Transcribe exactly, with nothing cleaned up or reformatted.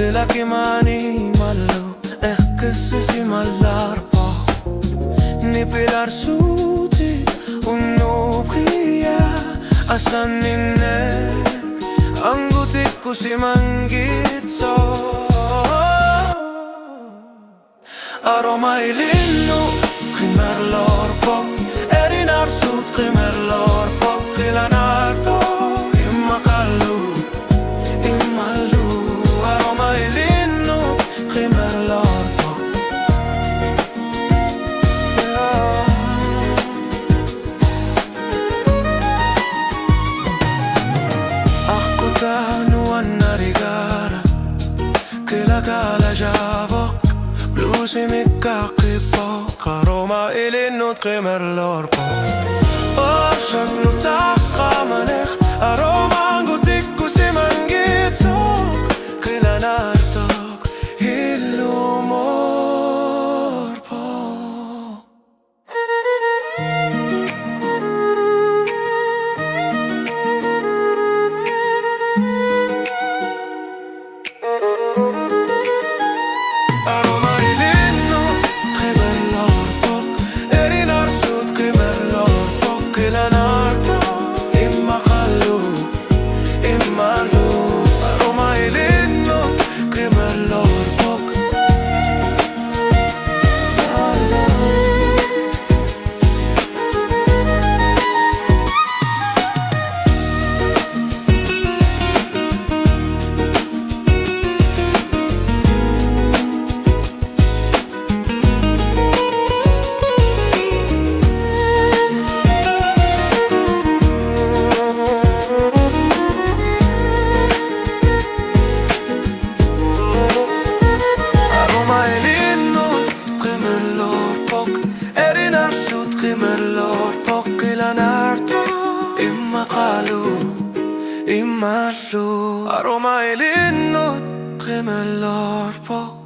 Ilakimani mallu eqqissisimallarpoq. Nipilarsuutit unnuup qia asanninneq angutikkusimanngitsoq. Aroma ilinnut qimerlorpoq, erinarsuut qimerlorpoq, qilanaartoq immaqalu, immallu. Aroma ilinnut qimerlorpoq. Aqqutaa nuannarigaara, qilakalajaavoq, bluusimikkaqqippoq, aroma ilinnut qimerlorpoq. Oorsak nutaqqamaneq, aroma angutikkusimanngitsoq, qilanaartoq illumoorpoq. Aroma ilinnut qimerlorpoq, erinarsuut qimerlorpoq, qilanaartoq immaqalu, immallu. Aroma ilinnut qimerlorpoq. Aroma ilinnut qimerlorpoq, erinarsuut qimerlorpoq, qilanaartoq immaqalu, immallu. Aroma ilinnut qimerlorpoq.